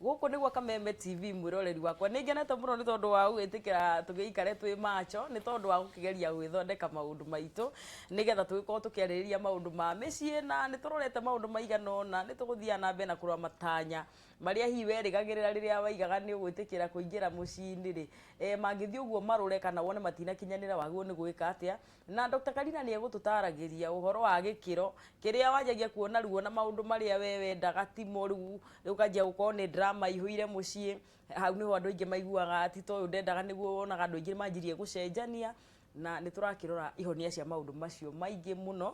Gũkũ nĩ gwa Kameme TV. Mwĩroreri wakwa, nĩ ngenete mũno nĩ tondũ wa gũgĩtĩkĩra tũgĩikare twĩ macho, nĩ tondũ wa gũkĩgeria gwĩthondeka maũndũ maitũ nĩgetha tũgĩkorwo tũkĩarĩrĩria maũndũ ma mĩciĩ, na nĩ tũrorete maũndũ maigana ũna. Nĩ tũgũthiaga na mbere na kũrora matanya marĩa hihi werĩgagĩrĩra rĩrĩa waigaga nĩ ũgwĩtĩkĩra kũingĩra mũciĩ-inĩ rĩ, mangĩthiĩ ũguo marũre kana wone matinakinyanĩra, wagĩrĩirwo nĩ gwĩka atĩa? Na Dr. Karina nĩ egũtũtaragĩria ũhoro wa gĩkĩro kĩrĩa wanjagia kuona ruo na maũndũ marĩa we wendaga timo, rĩu ũkanjia gũkorwo nĩ drama ihũire mũciĩ. Hau nĩho andũ aingĩ maiguaga ti ta ũyũ ndendaga, nĩguo wonaga andũ aingĩ manjirie gũcenjania, na nĩ tũrakĩrora ihonia cia maũndũ macio maingĩ mũno.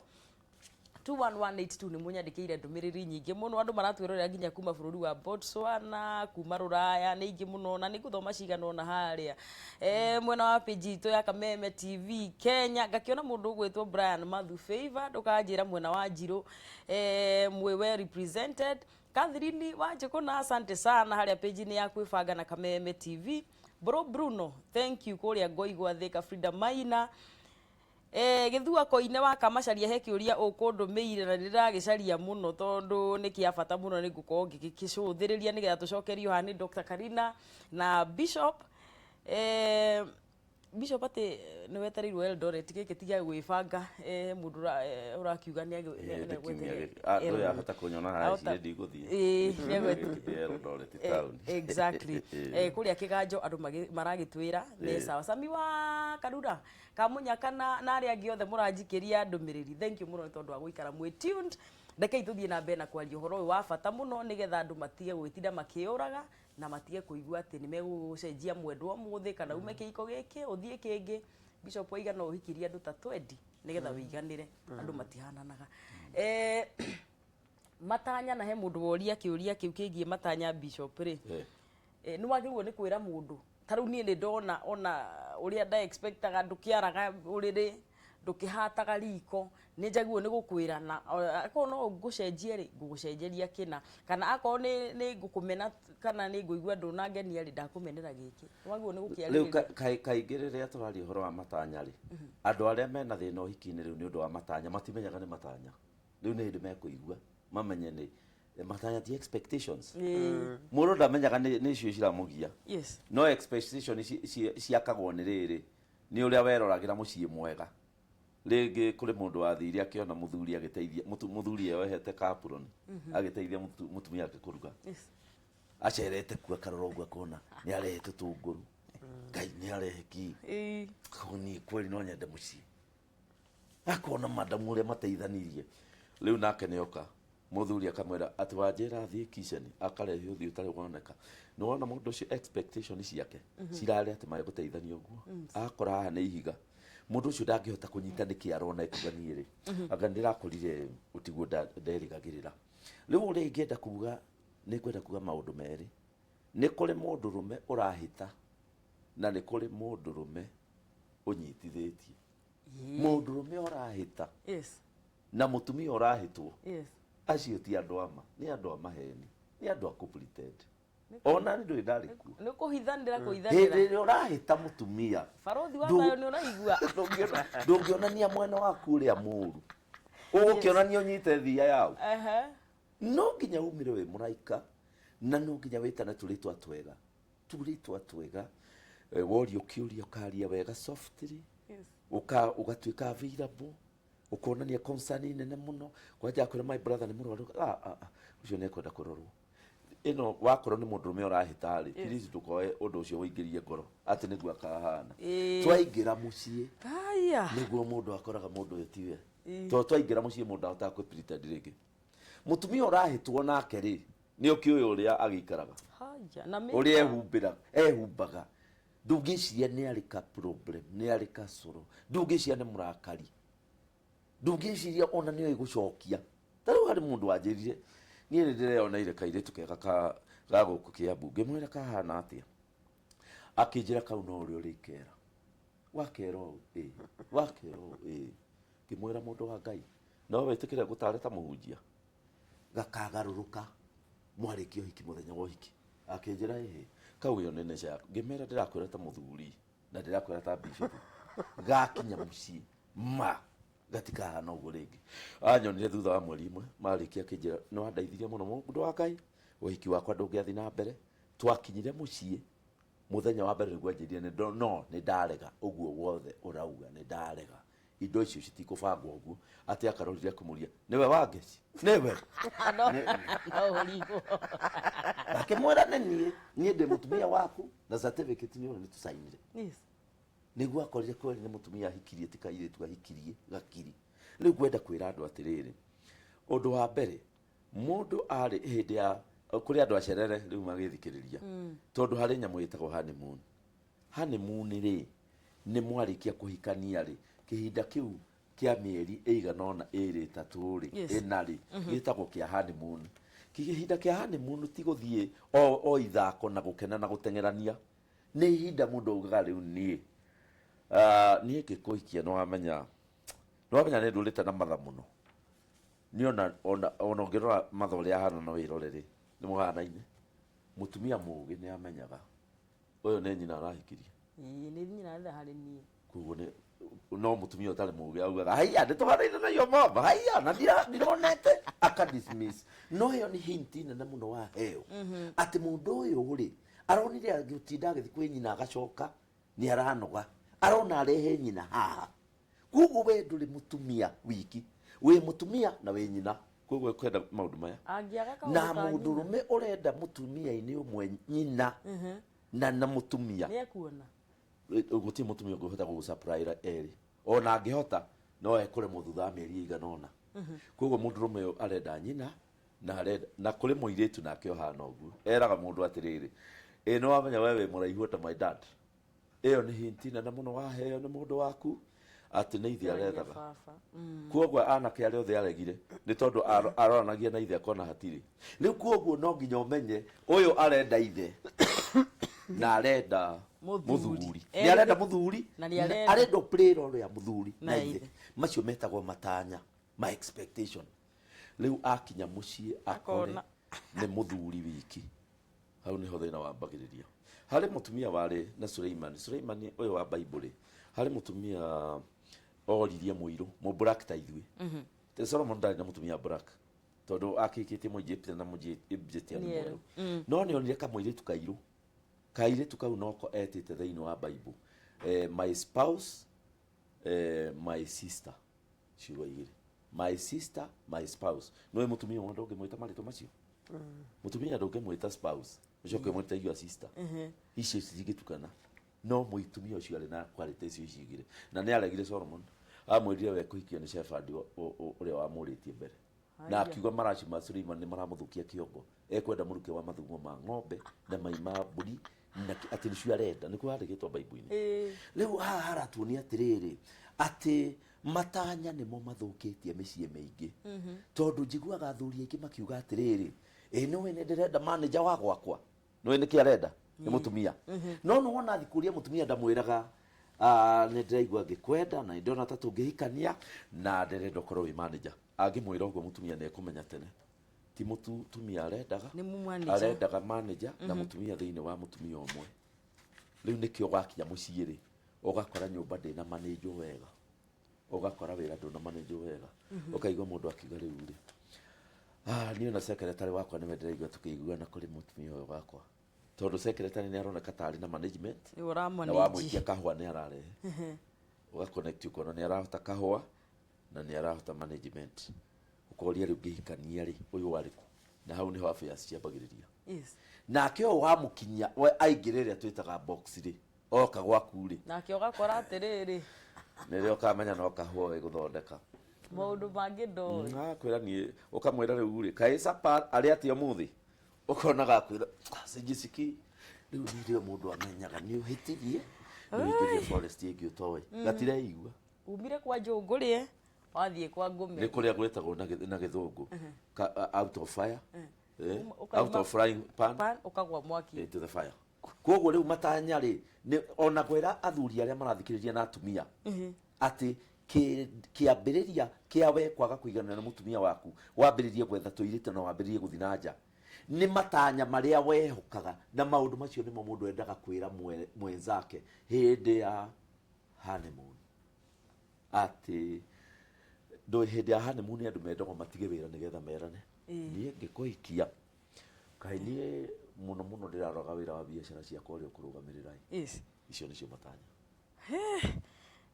21182 nĩ mũnyandĩkĩire ndũmĩrĩri nyingĩ mũno, andũ maratwĩrorera nginya kuma bũrũri wa Botswana, kuma rũraya, nĩ ingĩ mũno, na nĩ ngũthoma cigana ũna harĩa mwena wa page itũ ya Kameme TV Kenya. Ngakĩona mũndũ ũgwĩtwo Brian Mathu Favor, ndũkanjĩra mwena wa Njirũ, mwĩ well represented. Catherine Wanjikũ, na asante sana harĩa page-inĩ ya kwĩbanga na Kameme TV. Bro Bruno, thank you, kũrĩa Ngoigwa Thika. Frida Maina, Gĩthua Koine wa Kamacaria, he kĩũria ũkũndũmĩire na ndĩragĩcaria mũno tondũ nĩ kĩa bata mũno, nĩ ngũkorwo ngĩgĩcũthĩrĩria nĩgetha tũcokerio haha nĩ Dr. Karina na Bishop. Bishop, atĩ nĩ wetereirwo Eldoret, gĩkĩ ti gĩa gwĩbanga, mũndũ ũrakiuga nĩ Nĩ kiumia gĩkĩ. Ah, ndũrĩ ahota kũnyona haha. Ahota- icirĩ ndigũthiĩ. Nĩ Eldoret town. Exactly. Kũrĩa kĩganjo andũ maragĩtwĩra nĩ sawa. Sami wa Karura Kamunyaka na arĩa angĩ othe mũranjikĩria ndũmĩrĩri, thank you mũno nĩ tondũ wa gũikara mwĩ tuned. Rekei tũthiĩ na mbere na kwaria ũhoro ũyũ wa bata mũno, nĩgetha andũ matige gwĩtinda makĩũraga na matige kũigua atĩ nĩ megũcenjia mwendwa ũmũthĩ kana ume kĩhiko gĩkĩ ũthiĩ kĩngĩ. Bishop oiga no ũhikirie andũ ta 20 nĩgetha wĩiganĩre, andũ matihananaga. Matanya, na he mũndũ woria kĩũria kĩu kĩgiĩ matanya, Bishop rĩ, nĩ wagĩrĩirwo nĩ kwĩra mũndũ ta rĩu niĩ nĩ ndona ona ũrĩa nda expectaga, ndũkĩaraga ũrĩrĩ, ndũkĩhataga riko, nĩ njagĩrĩirwo nĩ gũkwĩra, na akorwo no ngũcenjie rĩ, ngũgũcenjeria kĩna, kana akorwo nĩ ngũkũmena kana nĩ ngũigua ndũnangenia rĩ, ndakũmenera gĩkĩ. Nĩ wagĩrĩirwo nĩ Rĩu gũkĩarĩrĩria. Kaingĩ rĩrĩa tũraria ũhoro wa matanya rĩ, andũ arĩa mena thĩna ũhiki-inĩ rĩu nĩ ũndũ wa matanya matimenyaga nĩ matanya. Rĩu nĩ hĩndĩ mekũigua mamenye nĩ matanya, ti expectations. Mũndũ ndamenyaga nĩ icio ciramũgia. No expectation ciakagwo nĩ rĩrĩ, nĩ ũrĩa weroragĩra mũciĩ mwega. Rĩngĩ kũrĩ mũndũ wathire akĩona mũthuri agĩteithia mũthuri eyohete kapuroni agĩteithia mũtumia wake kũruga. Acerete kuo akarora ũguo akona nĩ arehe tũtũngũrũ, Ngai, nĩ arehe kĩ. Niĩ kweli no nyende mũciĩ, akona madamu ũrĩa mateithanirie. Rĩu nake nĩoka, mũthuri akamwĩra atĩ wanjĩra thiĩ kitchen, akarehe ũthiũ ũtarĩ woneka. Nĩ wona mũndũ ũcio expectation ciake cirarĩ atĩ megũteithania ũguo, akora haha nĩ ihiga. Mũndũ ũcio ndangĩhota kũnyita nĩkĩ arona ekuga niĩ rĩ, anga nĩndĩrakorire ũtiguo nderĩgagĩrĩra. Rĩu ũrĩa ingĩenda kuga, nĩ ngwenda kuga maũndũ merĩ. Nĩ kũrĩ mũndũrũme ũrahĩta na nĩ kũrĩ mũndũrũme ũnyitithĩtie. Mũndũrũme ũrahĩta na mũtumia ũrahĩtwo, acio ti andũ ama, nĩ andũ a maheni, nĩ andũ a kũ pretend. Ona nĩ ndũrĩ ndarĩ kuo. Nĩ kũhithanĩra. Hĩndĩ Kũhithanĩra. ĩrĩa ũrahĩta mũtumia, Barothi wa thayũ, nĩ ũraigua? Ndũngĩonania mwena waku ũrĩa mũru, ũgũkĩonania ũnyite thia yau. No nginya umire wĩ mũraika, na no nginya wĩtane tũrĩtwa twega, tũrĩtwa twega. Worio kĩũria ũkaria wega softly, ũgatuĩka available, ũkonania concern nene mũno. Kwanja akwĩra, "My brother nĩ mũrwaru." "Ah, ah, ah, ũcio nĩ ekwenda kũrorwo." Ĩno wakorwo nĩ mũndũrũme ũrahĩta rĩ, please ndũkoe ũndũ ũcio ũingĩrie ngoro atĩ nĩguo akahana. Twaingĩra mũciĩ Haya. nĩguo mũndũ akoraga mũndũ ũyũ tiwe, tondũ twaingĩra mũciĩ mũndũ ahotaga kwĩ pretend rĩngĩ. Mũtumia ũrahĩtwo nake rĩ, nĩ ũkĩũĩ ũrĩa agĩikaraga, Haya. Na ũrĩa ehumbĩra, ehumbaga, ndũngĩciria nĩ arĩ ka problem, nĩ arĩ kacũrũ, ndũngĩciria nĩ mũrakari, ndũngĩciria ona nĩ oĩ gũcokia. Ta rĩu harĩ mũndũ wanjĩrire, "Niĩ nĩ ndĩreyoneire kairĩtu kega ka ga gũkũ Kĩambu." Ngĩmwĩra, "Kahana atĩa?" Akĩnjĩra, "Kau no ũrĩa ũrĩkera wakera ũũ, ĩ wakera ũũ, ĩ." Ngĩmwĩra, "Mũndũ wa Ngai, no wĩtĩkĩre ngũtare ta mũhunjia, gakagarũrũka mwarĩkia ũhiki, mũthenya wa ũhiki." Akĩnjĩra, "Ĩhĩ, kau ĩyo nĩ nature yaku." Ngĩmwĩra, "Ndĩrakwĩra ta mũthuri na ndĩrakwĩra ta bishop, gakinya mũciĩ ma gatikahana ũguo rĩngĩ." Anyonire thutha wa mweri ĩmwe marĩkia, akĩnjĩra, "Nĩ wandeithirie mũno, mũndũ wa Ngai." Ũhiki wakwa ndũngĩathiĩ na mbere. Twakinyire mũciĩ mũthenya wa mbere nĩguo anjĩrire no nĩ ndarega ũguo wothe ũrauga, nĩ ndarega, indo icio citikũbangwo ũguo. Atĩ akarorire kũmũria, nĩwe Wangeci? Nĩwe? No ũrigwo. Akĩmwĩra, nĩ niĩ, niĩ ndĩ mũtumia waku na certificate nĩ nĩ tũcainire. Nĩguo akorire kweri nĩ mũtumia ahikirie, ti kairĩtu ahikirie gakiri. Rĩu ngwenda kwĩra andũ atĩrĩrĩ, ũndũ wa mbere, mũndũ arĩ hĩndĩ ya kũrĩ andũ acerere rĩu magĩthikĩrĩria, tondũ harĩ nyamũ ĩtagwo honeymoon. Honeymoon rĩ, nĩ mwarĩkia kũhikania rĩ, kĩhinda kĩu kĩa mĩeri ĩigana ũna, 2, 3 rĩ, 4 rĩ, gĩtagwo kĩa honeymoon. Kĩhinda kĩa honeymoon ti gũthiĩ o ithako na gũkena na gũteng'erania, nĩ ihinda mũndũ augaga, rĩu niĩ, niĩ ngĩkũhikia, nĩ wamenya nĩ ndũrĩte na matha mũno. Niĩ ona ũngĩrora matha ũrĩa ahana na wĩrore rĩ, nĩ mũhanaine. Mũtumia mũũgĩ nĩ amenyaga ũyũ nĩ nyina arahikirie. Ĩĩ, nĩ nyina arenda harĩ niĩ. Koguo nĩ no mũtumia ũtarĩ mũũgĩ augaga, "Haiya, nĩ tũhanaine na iyo mama, haiya, na ndironete," aka dismiss. No ĩyo nĩ hint nene mũno waheo atĩ mũndũ ũyũ rĩ, aronire agĩtinda agĩthiĩ kwĩ nyina agacoka nĩ aranoga, arona arehe nyina haha. Koguo we ndũrĩ mũtumia wiki, wĩ mũtumia na wĩ nyina. Koguo kwenda maũndũ maya angĩaga kaũndũ na ka nyina, mũndũrũme ũrenda mũtumia-inĩ ũmwe nyina na mũtumia, nĩ ekuona. Gũtirĩ mũtumia ũngĩhota gũgũsupply erĩ. Ona angĩhota, no ekũremwo thutha wa mĩeri ĩigana ũna. Koguo mũndũrũme ũyũ arenda nyina na arenda na kũrĩ mũirĩtu nake ũhana ũguo, eraga mũndũ atĩrĩrĩ, "Ĩ nĩ wamenya we wĩ mũraihu ta my dad." Ĩyo nĩ hint nene mũno waheo nĩ mũndũ waku atĩ nĩ ithe arethaga. Baba. Koguo anake arĩa othe aregire nĩ tondũ aroranagia na ithe akona hatirĩ. Rĩu koguo no nginya ũmenye ũyũ arenda ithe na arenda mũthuri. Mũthuri nĩ arenda mũthuri. Na nĩ arenda- Arenda play role ya mũthuri na na ithe. Ithe. Macio metagwo matanya ma expectation. Rĩu akinya mũciĩ akore akona. Nĩ mũthuri wiki. Hau nĩho thĩna wambagĩrĩria. Harĩ mũtumia warĩ na Suleimani, Suleimani ũyũ wa Baibũrĩ, harĩ mũtumia oririe mũirũ mũ black ta ithuĩ. Te Solomon ndarĩ na mũtumia black tondũ akĩkĩtie mũegyptian na mũegyptian nĩ erũ. Mwerũ, no nĩ onire kamũirĩtu kairũ. Kairĩtu kau noko etĩte thĩinĩ wa Bible, "My spouse, my sister," ciugo igĩrĩ, "my sister, my spouse." Nĩwe mũtumia ũmwe ndũngĩmwĩta marĩtwa macio. Mũtumia ndũngĩmwĩta spouse ũcoke ũmwĩte your sister, icio citingĩtukana. No mũtumia ũcio arĩ na quality icio ici igĩrĩ na nĩ aregire Solomon. Amwĩrire we kũhikio nĩ Shepherd ũrĩa wamũrĩtie mbere na Haya. Akiuga maraci ma Suleiman nĩ maramũthũkia kĩongo, ekwenda mũrukĩ wa mathugumo ma ng'ombe na mai ma mbũri na atĩ nĩcio arenda. Nĩkuo handĩkĩtwo Bible-inĩ. Rĩu haha haratuonia atĩrĩrĩ, atĩ matanya nĩmo mathũkĩtie mĩciĩ mĩingĩ, tondũ njiguaga athuri aingĩ makiuga atĩrĩrĩ, "Ĩ nĩwe nĩ ndĩrenda manager wa gwakwa." Nĩwe nĩkĩ arenda nĩ mũtumia, no nĩ wona thikũria mũtumia ndamwĩraga, "Ah, nĩ ndĩraigua ngĩkwenda na nĩ ndĩrona ta tũngĩhikania na ndĩrenda ũkorwo wĩ manager." Angĩmwĩra ũguo, mũtumia nĩ ekũmenya tene ti mũtumia arendaga. Nĩ manager. Arendaga manager na mũtumia thĩinĩ wa mũtumia ũmwe. Rĩu nĩkĩo wakinya mũciĩ rĩ, ũgakora nyũmba ndĩna manĩnjwo wega, ũgakora wĩra ndũna manĩnjwo wega, ũkaigua mũndũ akiuga, "Rĩu rĩ, niĩ ona secretary wakwa nĩwe ndĩraigua tũkĩiguana kũrĩ mũtumia ũyũ wakwa," tondũ secretary nĩ aroneka tarĩ na management nĩ na ũramanage. Wamwĩtia kahũa nĩ ararehe, ũgaconnect, ũkona nĩ arahota kahũa na nĩ arahota management. Ũkoria, rĩu ngĩhikania rĩ, ũyũ warĩ kũ? Na hau nĩho affairs ciambagĩrĩria. Nake ũyũ wamũkinyia we aingĩra ĩrĩa twĩtaga box rĩ, oka gwaku rĩ, nake ũgakora atĩrĩrĩ, nĩrĩo ũkamenya no kahũa ĩgũthondeka. Maũndũ mangĩ ndoĩ. Akwĩra niĩ, ũkamwĩra, "Rĩu rĩ, kaĩ sapa arĩ atĩa ũmũthĩ?" Ũkona gakwĩra, "Sijisikii." Rĩu nĩrĩo mũndũ amenyaga nĩ ũhĩtirie, nĩ ũingĩrie forest ĩngĩ ũtoĩ, gatireigua. Umire kwa njũngũrĩe wathiĩ kwa ngũme. Nĩ kũrĩa gwĩtagwo na gĩthũngũ out of fire, Ũkauma- out of frying pan pan ũkagwa mwaki. Into the fire. Koguo rĩu matanya rĩ, nĩ ona kwĩra athuri arĩa marathikĩrĩria na atumia atĩ kĩambĩrĩria kĩa we kwaga kũiganana na mũtumia waku, wambĩrĩrie gwetha tũirĩtu na wambĩrĩrie gũthiĩ na nja, nĩ matanya marĩa wehokaga, na maũndũ macio nĩmo mũndũ endaga kwĩra mwenzake hĩndĩ ya honeymoon, atĩ ndũ hĩndĩ ya honeymoon andũ mendagwo matige wĩra nĩgetha merane, "Niĩ ngĩkũhikia Kaĩ niĩ mũno mũno ndĩraroraga wĩra wa biacara ciakwa ũrĩa ũkũrũgamĩrĩra ĩ. Icio nĩcio matanya.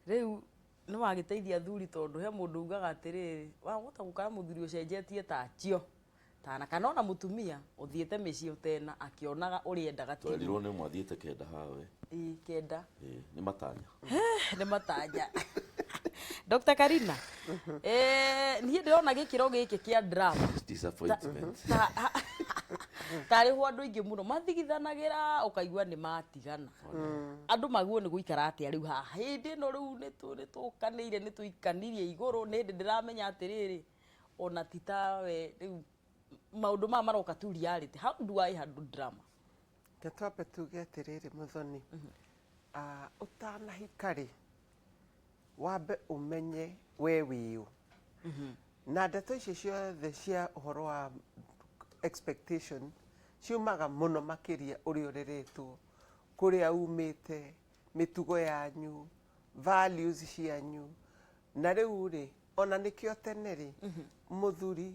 Rĩu nĩ wagĩteithia athuri, tondũ he mũndũ ugaga atĩrĩrĩ, wahota gũkora mũthuri ũcenjetie tacio tana, kana ona mũtumia ũthiĩte mĩciĩ ũtena akĩonaga ũrĩa endaga tiguo. Twerirwo nĩ ũmwe athiĩte kenda hawe. Ĩĩ, kenda. Ĩĩ, nĩ matanya. Nĩ matanya. Dr. Karina, niĩ ndĩrona gĩkĩro gĩkĩ kĩa drama Disappointment. Tarĩ ho andũ aingĩ mũno mathigithanagĩra, ũkaigua nĩ matigana. Andũ maguo nĩ gũikara atĩa rĩu haha hĩndĩ ĩno? Rĩu nĩ tũkanĩire, nĩ tũikanirie igũrũ, nĩ hĩndĩ ndĩramenya atĩrĩrĩ, ona ti tawe rĩu maũndũ maya maroka tu reality. How do I handle drama? Reke twambe tuge atĩrĩrĩ, Mũthoni, ũtanahika rĩ, wambe ũmenye we wĩũ, na ndeto icio ciothe cia ũhoro wa expectation ciumaga mũno makĩria ũrĩa ũreretwo, kũrĩa umĩte, mĩtugo yanyu, values cianyu. Na rĩu rĩ, ona nĩkĩo tene rĩ, mũthuri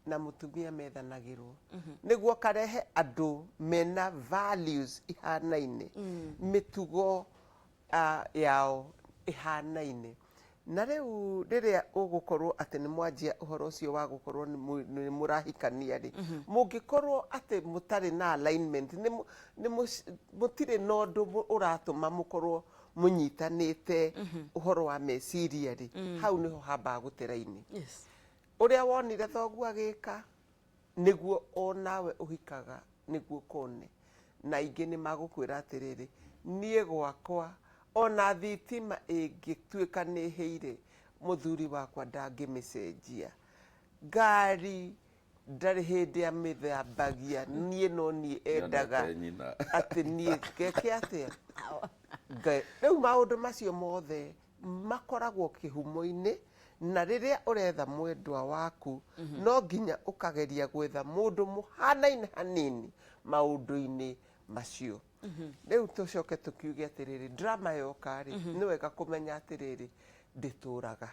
na mũtumia methanagĩrwo nĩguo karehe andũ mena values ihanaine, mĩtugo yao ihanaine. Na rĩu rĩrĩa ũgũkorwo atĩ nĩ mwanjia ũhoro ũcio wa gũkorwo nĩ mũrahikania rĩ, mũngĩkorwo atĩ mũtarĩ na alignment, nĩ mũtirĩ na ũndũ ũratũma mũkorwo mũnyitanĩte ũhoro wa meciria rĩ, hau nĩho hambaga gũteraini. Ũrĩa wonire thoguo agĩka nĩguo onawe ũhikaga nĩguo kone. Na ingĩ nĩ magũkwĩra atĩrĩrĩ, niĩ gwakwa ona thitima ĩngĩtuĩka nĩ ĩhĩire, mũthuri wakwa ndangĩmĩcenjia, ngari ndarĩ hĩndĩ amĩthambagia, niĩ no niĩ endaga. Nyonete nyina. Atĩ niĩ ngeke atĩa? Rĩu maũndũ macio mothe makoragwo kĩhumo-inĩ. Na rĩrĩa ũretha mwendwa waku, no nginya ũkageria gwetha mũndũ mũhanaine hanini maũndũ-inĩ macio. Rĩu tũcoke tũkiuge atĩrĩrĩ, drama yoka rĩ, nĩ wega kũmenya atĩrĩrĩ, ndĩtũraga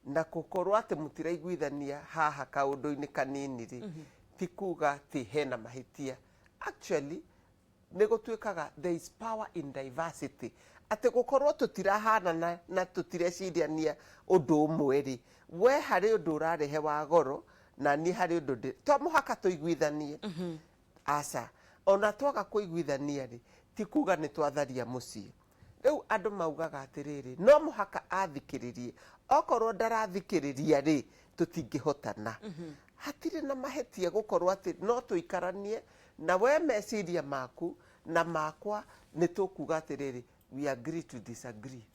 na gũkorwo atĩ mũtiraiguithania haha kaũndũ-inĩ kanini rĩ, ti kuga atĩ hena mahĩtia. Actually, nĩ gũtuĩkaga there is power in diversity, atĩ gũkorwo tũtirahanana na tũtireciriania ũndũ ũmwe rĩ, we harĩ ũndũ ũrarehe wa goro na niĩ harĩ ũndũ ndĩ to mũhaka tũiguithanie. Aca, ona twaga kũiguithania rĩ, ti kuga nĩ twatharia mũciĩ. Rĩu andũ maugaga atĩrĩrĩ, no mũhaka athikĩrĩrie. Okorwo ndarathikĩrĩria rĩ, tũtingĩhotana. Hatirĩ na mahĩtia gũkorwo atĩ no tũikaranie na we, meciria maku na makwa nĩ tũkuga atĩrĩrĩ, we agree to disagree,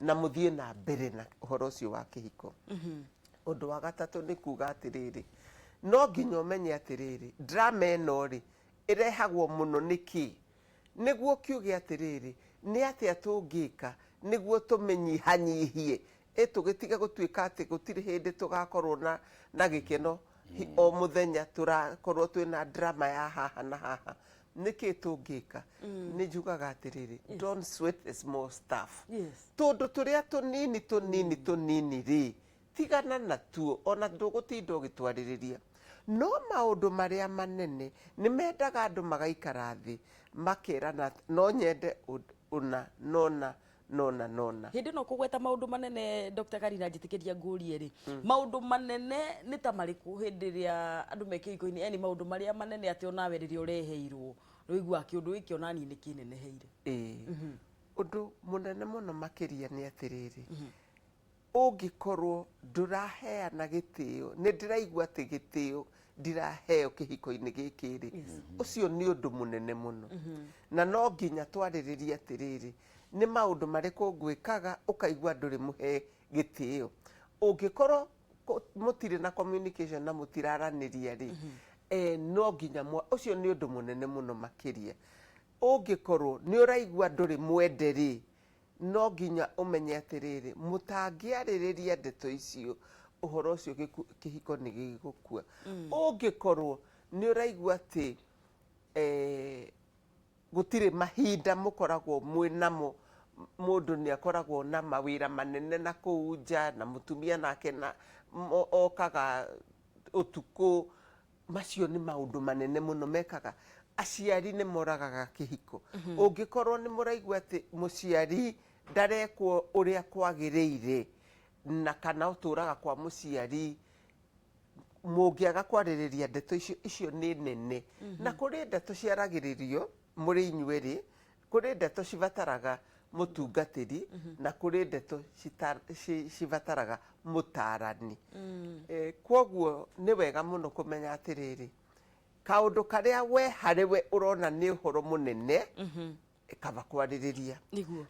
na mũthiĩ na mbere na ũhoro ũcio wa kĩhiko. Ũndũ wa gatatũ nĩ kuga atĩrĩrĩ, no nginya ũmenye atĩrĩrĩ, drama ĩno rĩ, ĩrehagwo mũno nĩ kĩ, nĩguo kiuge atĩrĩrĩ, nĩ atĩa tũngĩka nĩguo tũmĩnyihanyihie, ĩ tũgĩtige gũtuĩka atĩ gũtirĩ hĩndĩ tũgakorwo na gĩkeno, o mũthenya tũrakorwo twĩna drama ya haha na haha. Nĩkĩ tũngĩka? Nĩ njugaga atĩrĩrĩ, don't sweat the small stuff. Tũndũ tũrĩa tũnini tũnini tũnini rĩ, tigana natuo, ona ndũgũtinda ũgĩtwarĩrĩria. No maũndũ marĩa manene nĩ mendaga andũ magaikara thĩ makerana, no nyende ũna nona nona nona. Hĩndĩ ĩno kũgweta maũndũ manene, Dr. Karina, njĩtĩkĩria ngũrie rĩ, maũndũ manene nĩ ta marĩkũ hĩndĩ ĩrĩa andũ me kĩhiko-inĩ? Yani maũndũ marĩa manene atĩ onawe rĩrĩa ũreheirwo rũiguaga kĩũndũ gĩkĩ onaniĩ nĩ kĩneneheire. Ĩĩ, ũndũ mũnene mũno makĩria nĩ atĩrĩrĩ, ũngĩkorwo ndũraheana gĩtĩo, nĩ ndĩraigua atĩ gĩtĩo ndiraheo kĩhiko-inĩ gĩkĩ rĩ, ũcio nĩ ũndũ mũnene mũno, na no nginya twarĩrĩrie atĩrĩrĩ, nĩ maũndũ marĩkũ ngwĩkaga ũkaigua ndũrĩ mũhe gĩtĩo. Ũngĩkorwo mũtirĩ na communication na mũtiraranĩria rĩ, no nginya ũcio nĩ ũndũ mũnene mũno makĩria. Ũngĩkorwo nĩ ũraigua ndũrĩ mwende rĩ, no nginya ũmenye atĩrĩrĩ, mũtangĩarĩrĩria ndeto icio, ũhoro ũcio kĩhiko nĩ gĩgũkua. Ũngĩkorwo nĩ ũraigua atĩ gũtirĩ mahinda mũkoragwo mwĩ namo, mũndũ nĩ akoragwo na mawĩra manene na kũu nja, na mũtumia nake na okaga ũtukũ. Macio nĩ maũndũ manene mũno mekaga. Aciari nĩ moragaga kĩhiko. Ũngĩkorwo nĩ mũraigua atĩ mũciari ndarekwo ũrĩa kwagĩrĩire, na kana ũtũraga kwa mũciari, mũngĩaga kwarĩrĩria ndeto icio, icio nĩ nene. Na kũrĩ ndeto ciaragĩrĩrio mũrĩ inyuerĩ, kũrĩ ndeto cibataraga mũtungatĩri, na kũrĩ ndeto cibataraga mũtarani. Kwoguo nĩ wega mũno kũmenya atĩrĩrĩ, kaũndũ karĩa we harĩ we ũrona nĩ ũhoro mũnene, kaba kwarĩrĩria. Nĩguo.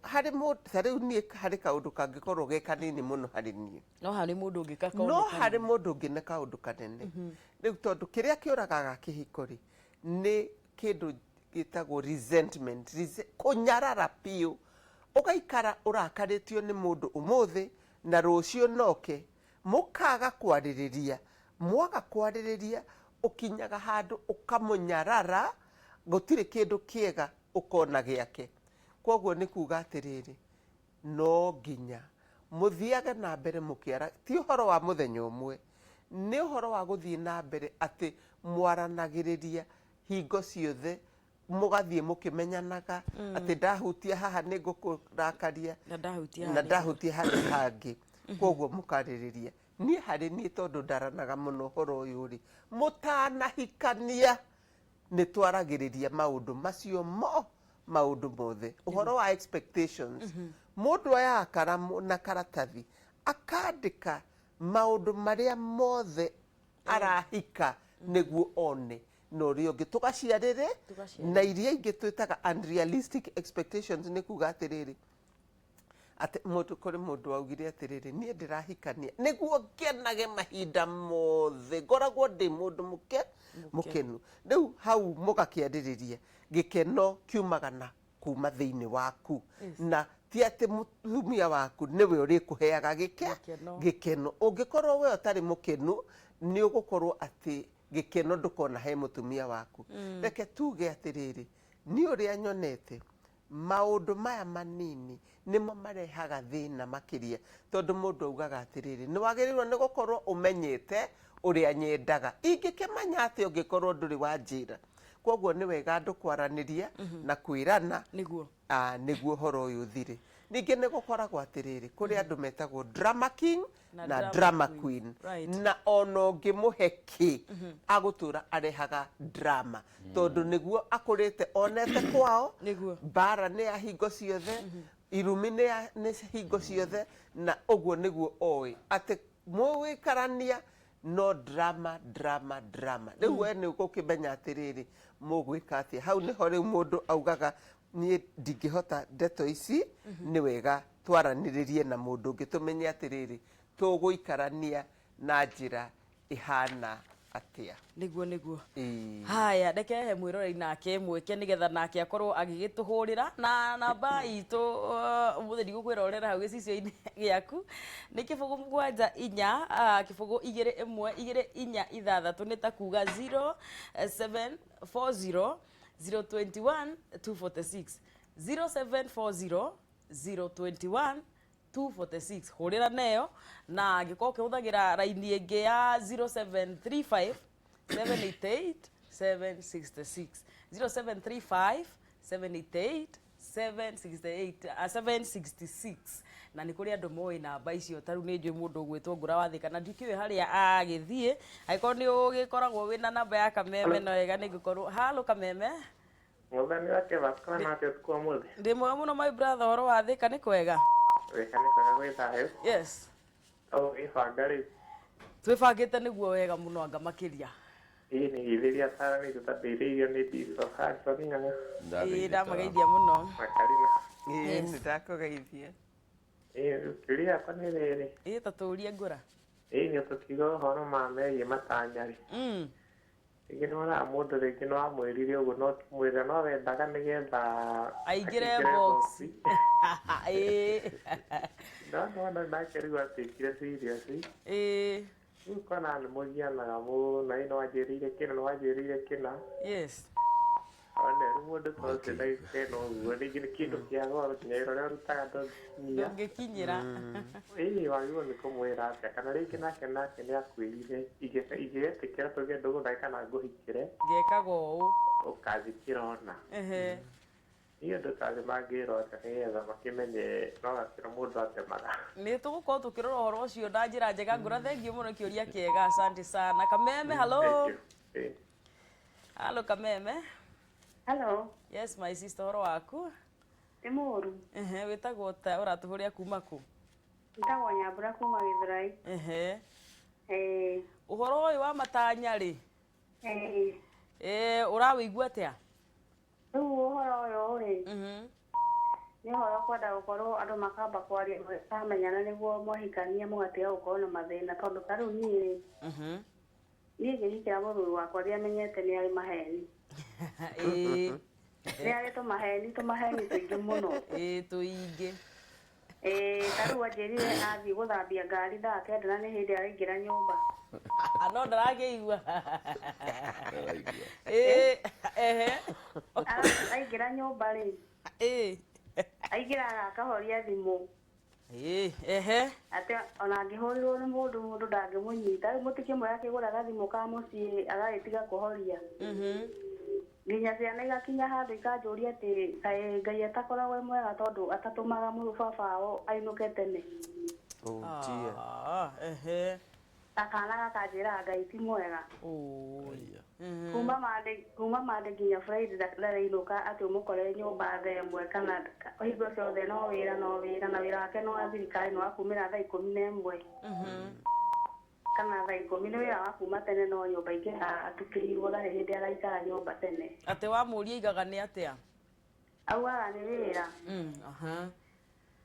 Harĩ mũndũ ta rĩu niĩ, harĩ kaũndũ kangĩkorwo ge kanini mũno harĩ niĩ, no harĩ mũndũ ũngĩ gakona no harĩ mũndũ ũngĩ nĩ kaũndũ kanene. Rĩu tondũ kĩrĩa kĩũragaga kĩhiko rĩ, nĩ kĩndũ gĩtagwo resentment, kũnyarara biũ, ũgaikara ũrakarĩtio nĩ mũndũ ũmũthĩ na rũciũ noke mũkaga kwarĩrĩria. Mwaga kwarĩrĩria, ũkinyaga handũ ũkamũnyarara, gũtirĩ kĩndũ kĩega ũkona gĩake. Koguo nĩ kuga atĩrĩrĩ, no nginya mũthiage na mbere mũkĩara, ti ũhoro wa mũthenya ũmwe, nĩ ũhoro wa gũthiĩ na mbere atĩ mwaranagĩrĩria hingo ciothe, mũgathiĩ mũkĩmenyanaga atĩ ndahutia haha nĩ ngũkũrakaria, na ndahutia na ndahutia harĩa hangĩ. Koguo mũkarĩrĩria. Niĩ harĩ niĩ, tondũ ndaranaga mũno ũhoro ũyũ rĩ, mũtanahikania nĩ twaragĩrĩria maũndũ macio mo, maũndũ mothe, ũhoro wa expectations. Mũndũ oyaga karamu na karatathi akandĩka maũndũ marĩa mothe arahika nĩguo one na ũrĩa ũngĩ tũgaciarĩrĩ. Tũgaciarĩrĩ. Na iria ingĩ twĩtaga unrealistic expectations, nĩ kuga atĩrĩrĩ, atĩ mũndũ, kũrĩ mũndũ waugire atĩrĩrĩ, niĩ ndĩrahikania nĩguo ngenage mahinda mothe, ngoragwo ndĩ mũndũ mũkenu. Rĩu hau mũgakĩarĩrĩria, gĩkeno kiumaga na kuma thĩinĩ waku, na ti atĩ mũtumia waku nĩwe ũrĩkũheaga Gĩkeno. Gĩkeno. Ũngĩkorwo we ũtarĩ mũkenu, nĩ ũgũkorwo atĩ gĩkeno ndũkona he mũtumia waku. Reke tuge atĩrĩrĩ, niĩ ũrĩa nyonete, maũndũ maya manini nĩmo marehaga thĩna makĩria, tondũ mũndũ augaga atĩrĩrĩ, nĩ wagĩrĩirwo nĩ gũkorwo ũmenyete ũrĩa nyendaga. Ingĩkĩmenya atĩ ũngĩkorwo ndũrĩ wanjĩra? Koguo nĩ wega andũ kwaranĩria na kwĩrana, nĩguo ũhoro ũyũ ũthire. Ningĩ nĩ gũkoragwo atĩrĩrĩ, kũrĩ andũ metagwo drama king na na drama drama queen. queen. Right. Na ona ũngĩmũhe kĩ, agũtũra arehaga drama, tondũ nĩguo akũrĩte onete kwao. Mbara nĩ ya hingo ciothe, irumi nĩ hingo ciothe, na ũguo nĩguo oĩ atĩ mũgũikarania no drama, drama, drama. Rĩu we nĩ ũgũkĩmenya atĩrĩrĩ, mũgwĩka atĩa. Hau nĩho rĩu mũndũ augaga, niĩ ndingĩhota ndeto ici, nĩ wega twaranĩrĩrie na mũndũ ũngĩ, tũmenye atĩrĩrĩ, tũgũikarania na njĩra ĩhana atĩa. Nĩguo. Ĩĩ. Haya, reke he mwĩroreri nake mweke nĩgetha nake akorwo agĩgĩtũhũrĩra na namba itũ. Ũmũthĩ ndigũkwĩrorera hau gĩcicio-inĩ gĩaku, nĩ 074 021 246, nĩ ta kuga 0740 021 246, 0740 021 246. Hũrĩra neyo, na angĩkorwo ũkĩhũthagĩra raini ĩngĩ ya 0735 788 766, 0735 788 768, 766. Na nĩ kũrĩ andũ moĩ namba icio. Ta rĩu nĩ njũĩ mũndũ ũgwĩtwo Ngũra wa Thĩka, na ndikĩũĩ harĩa agĩthiĩ. Angĩkorwo nĩ ũgĩkoragwo wĩna namba ya Kameme, no wega nĩ ngũkorwo. Halo, Kameme. Mũthani wake bakora na atĩa ũtukũ wa ũmũthĩ? Ndĩ mwega mũno, my brother. Ũhoro wa Thĩka, nĩ kwega? Wĩka nĩ kwega, gwĩ thayũ. Yes. Ũgĩbanga rĩ? Twĩbangĩte nĩguo wega mũno, anga makĩria. Ĩĩ, nĩ geithĩria atarani tũtambĩrĩirio nĩ Bishop Harrison Ng'ang'a. Ĩĩ, ndamageithia mũno. Na Karina. Ĩĩ. Yes. Nĩ ndakũgeithia. Ĩĩ, kĩũria gĩakwa nĩ rĩrĩ. Ĩĩ, ta tũrie, Ngũra. Ĩĩ, nĩ tũkiuga ũhoro ma megiĩ matanya rĩ. Rĩngĩ nĩ wonaga mũndũ rĩngĩ nĩ wamwĩrire ũguo, no ũkĩmwĩra no wendaga nĩgetha aingĩre box. Ĩĩ. No nĩwona nake rĩu atuĩkire serious. Rĩu kona nĩ mũgianaga mũno, ĩ, nĩ wanjĩrĩire kĩna, nĩ wanjĩrĩire kĩna. One rĩu mũndũ ta ũcio na ena ũguo rĩngĩ nĩ kĩndũ kĩa goro nginya wĩra ũrĩa ũrutaga ndũngĩkinyia. Ndũngĩkinyĩra. Ĩĩ wagĩrĩirwo nĩ kũmwĩra atĩa kana rĩngĩ nake nake nĩ akwĩrire ingĩgetĩkĩra tũgĩe ndũgũ nake kana ngũhikĩre Ngekaga ũũ. Ũkanjĩkĩra ona. Niĩ andũ ta acio mangĩrwo atĩa nĩgetha makĩmenye no gakĩro mũndũ atemaga? Nĩ tũgũkorwo tũkĩrora ũhoro ũcio na njĩra njega. Ngũra, thengiũ mũno, kĩũria kĩega, asante sana. Kameme, hello. Thank you. Ĩĩ. Halo, Kameme. Hello. Yes, my sister, ũhoro waku? Nĩ mũũru. Ehe, wĩtagwo ta ũratũhũrĩa kuma kũ? Njĩtagwo Nyambura kuma Gĩthũrai. Ĩĩ. Ũhoro ũyũ wa matanya rĩ, ũrawĩigua atĩa? Rĩu ũhoro ũyũ rĩ, nĩ ũhoro kwenda gũkorwo andũ makamba kwaria mũtamenyana nĩguo mwahikania mũgatiga gũkorwo na mathĩna, tondũ ta rĩu niĩ rĩ, niĩ ngĩhikĩra mũthuri wakwa ndiamenyete nĩ arĩ maheni. Nĩ arĩ tũmaheni, tũmaheni tũingĩ mũno. Ĩĩ, tũingĩ. Ĩĩ, ta rĩu anjĩrire athiĩ gũthambia ngari thaa 9 na nĩ hĩndĩ araingĩra nyũmba. No ndarakĩigua. Ndaraigua. Ĩĩ, ehe. Aingĩra nyũmba rĩ, aingĩraga akahoria thimũ. Ĩĩ, ehe. Atĩ ona angĩhũrĩrwo nĩ mũndũ, mũndũ ndangĩmũnyita. Rĩu mũtikĩmwe akĩgũra gathimũ ka mũciĩ agagĩtiga kũhoria. Nginya ciana igakinya handũ ikanjũria atĩ kaĩ Ngai atakoragwo e mwega tondũ atatũmaga mũrũ baba wao ainũke tene. Oh dear. Ah, ehe. Akana gakanjĩra Ngai ti mwega. Oi. Aya. Kuma Monday nginya Friday ndarainũka atĩ ũmũkore nyũmba thaa 1 kana hingo ciothe no wĩra, no wĩra, na wĩra wake no wa thirikari, no wa kumĩra thaa 11 kana thaa 10. Nĩ wĩra wa kuma tene, no nyũmba ingĩ atukĩirwo, ndarĩ hĩndĩ agaikara nyũmba tene. Atĩ wamũria aigaga nĩ atĩa? Augaga nĩ wĩra.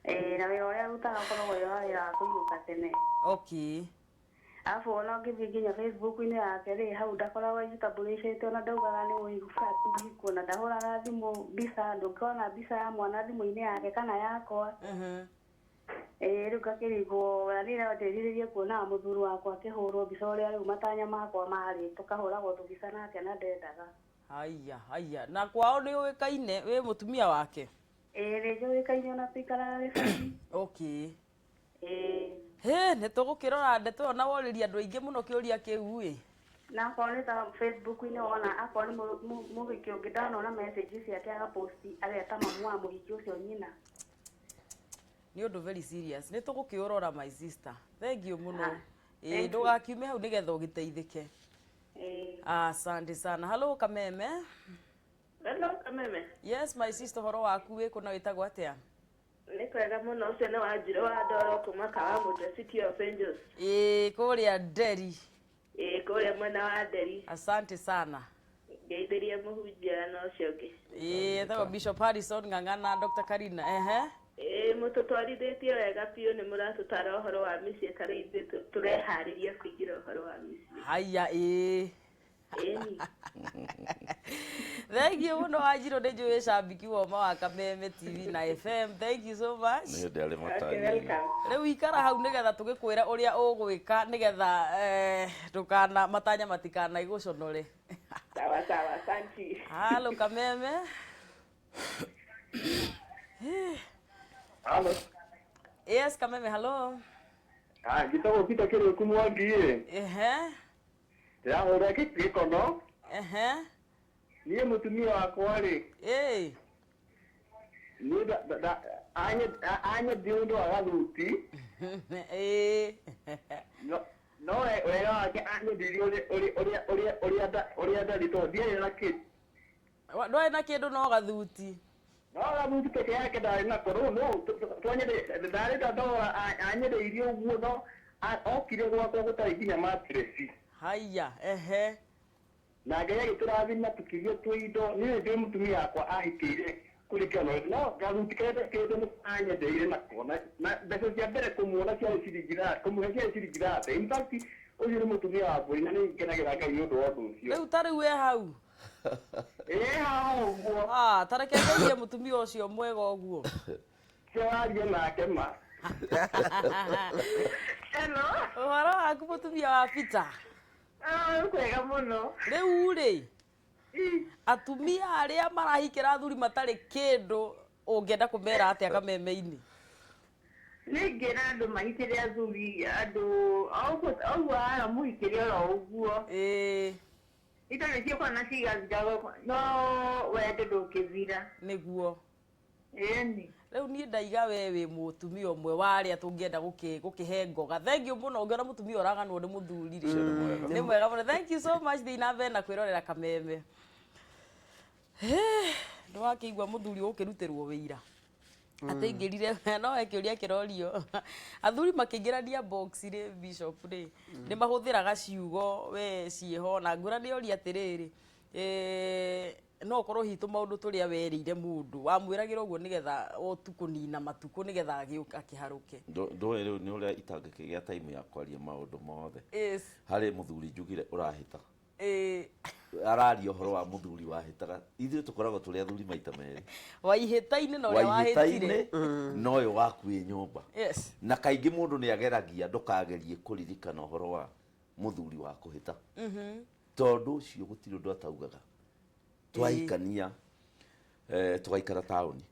Ĩĩ, na wĩra ũrĩa arutaga ũkoragwo wĩ wa wĩra wa kũinũka tene. Alafu ona ũngĩthiĩ nginya Facebook-inĩ yake rĩ, hau ndakoragwo ejitambũrĩcĩte, ona ndaugaga nĩ mũhiku, ona ndahũraga thimũ mbica, ndũngĩona mbica ya mwana thimũ-inĩ yake kana yakwa. Ĩĩ, rĩu ngakĩrigwo na niĩ no ndĩrirĩrie kuonaga mũthuri wakwa akĩhũrwo mbica ũrĩa rĩu matanya makwa marĩ, tũkahũragwo tũbica nake na ndendaga. Haya, haya, na kwao nĩ ũĩkaine wĩ mũtumia wake? Ĩĩ, nĩ njũĩkaine, ona tũikaraga gĩcagi. Ĩĩ. Hĩ, nĩ tũgũkĩrora ndeto ĩyo na worĩria andũ aingĩ mũno kĩũria kĩu ĩ. Na akorwo nĩ ta Facebook-inĩ wona, akorwo nĩ mũhiki ũngĩ, ndanona message ciake agaposti ageta mamu wa mũhiki ũcio nyina. Nĩ ũndũ very serious, nĩ tũgũkĩũrora, my sister, thank you mũno. Ĩĩ. Thank you. Ndũgakiume hau nĩgetha ũgĩteithĩke. Ĩĩ. Asante sana. Hello, Kameme. Hello, Kameme. Yes, my sister, ũhoro waku, wĩkũ na wĩtagwo atĩa? Nĩ kwega mũno, ũcio nĩ Wanjirũ wa Ndoro kuma Kawamũtwe, City of Angels. Ĩĩ, kũrĩa Nderi. Ĩĩ, kũrĩa mwena wa Nderi. Asante sana. Ngeithĩrie mũhunjia na ũcio ũngĩ. Ĩĩ, etagwo Bishop Harrison Ng'ang'a na Dr. Karina. Ehe. Ĩĩ, mũtũtwarithĩtie wega biũ, nĩ mũratũtara ũhoro wa mĩciĩ, ta rĩu ithuĩ tũreharĩria kũingĩra ũhoro wa mĩciĩ. Haya, ĩĩ. Ĩni. Thank you mũno, Wanjirũ, nĩ njũĩ cambiki woma wa Kameme TV na FM. Thank you so much. Nĩ hĩndĩ arĩ Okay, matanya-inĩ. welcome. Rĩu ikara hau nĩgetha tũgĩkwĩra ũrĩa ũgwĩka nĩgetha ndũkana matanya matikana igũconore. Sawa sawa, asante. Halo, Kameme. Halo. Yes, Kameme, hello. Ah, njĩtagwo Peter Kĩrĩku Mwangi ĩ. Ndĩrahũra gĩkono. Niĩ mũtumia wakwa rĩ, niĩ anyendirie ũndũ wa gathuti. No wega wake anyendirie ũrĩa ndarĩ tondũ ndiarĩ na kĩ. Ndwarĩ na kĩndũ no gathuti. No gathuti peke yake ndarĩ nako. Rĩu no twanyendirie, ndarĩ ndora anyendeirie ũguo, no okire gwakwa gũtarĩ nginya matireci. Haya, ehe. Na Ngai agĩtũrathima tũkĩgĩa tũindo. Niĩ nĩnjũĩ mũtumia wakwa ahikĩire kũringana na no gathuti karĩa kĩndũ nĩ anyendeire nako, na mbeca cia mbere kũmuona ciarĩ ciringi kũmũhe ciarĩ ciringi 30. In fact, ũcio nĩ mũtumia wa mbũri na nĩ ngenagĩra Ngai nĩ ũndũ wa ũndũ ũcio. Rĩu ta rĩu wĩ hau? Ĩĩ, haha ũguo. Ah, ta reke ngeithie mũtumia ũcio mwega ũguo. Kĩwarie nake ma. Hello. Ũhoro waku, mũtumia wa Peter? Ah, kwega mũno. Rĩu rĩ, Atumia arĩa marahikĩra athuri matarĩ kĩndũ, ũngĩenda kũmera atĩa kameme-inĩ? Nĩ ingĩra andũ mahikĩre athuri andũ o ũguo o ũguo hara mũhikĩre oro ũguo. Ĩĩ. Indo nĩ ciũkaga na cigathira, no wendo ndũngĩthira. Nĩguo. Ĩni. Rĩu niĩ ndaiga we wĩ mũtumia ũmwe wa arĩa tũngĩenda gũkĩhe ngoga. Thank you mũno. Ũngĩona mũtumia ũraganwo nĩ mũthuri rĩ, Ũcio nĩ mwega. Nĩ mwega mũno. Thank you so much. Thiĩ na mbere na kwĩrorera kameme. Nĩwakĩigua mũthuri ũkĩrutĩrwo wĩira atĩ aingĩrire, no he kĩũria kĩrorio, athuri makĩingĩrania box rĩ, bishop rĩ, nĩ mahũthĩraga ciugo we ciĩho na ngũra. Nĩ oria atĩrĩrĩ, no ũkorwo hihi tũmaũndũ tũrĩa werĩire mũndũ wamwĩragĩra ũguo nĩgetha ũtu kũnina matukũ nĩgetha agĩũka akĩharũke. Ndũĩ rĩu nĩ ũrĩa itangĩkĩgĩa time ya kwaria maũndũ mothe. Harĩ mũthuri njugire ũrahĩta, araria ũhoro wa mũthuri wahĩtaga. Ithuĩ tũkoragwo tũrĩ athuri maita merĩ. Wa ihĩta-inĩ na ũrĩa wa wahĩtire. Ihĩta-inĩ na ũyũ waku wĩ nyũmba. Na kaingĩ mũndũ nĩ ageragia ndũkagerie kũririkana ũhoro wa mũthuri wa kũhĩta, tondũ ũcio gũtirĩ ũndũ ataugaga. Twahikania, tũgaikara taũni,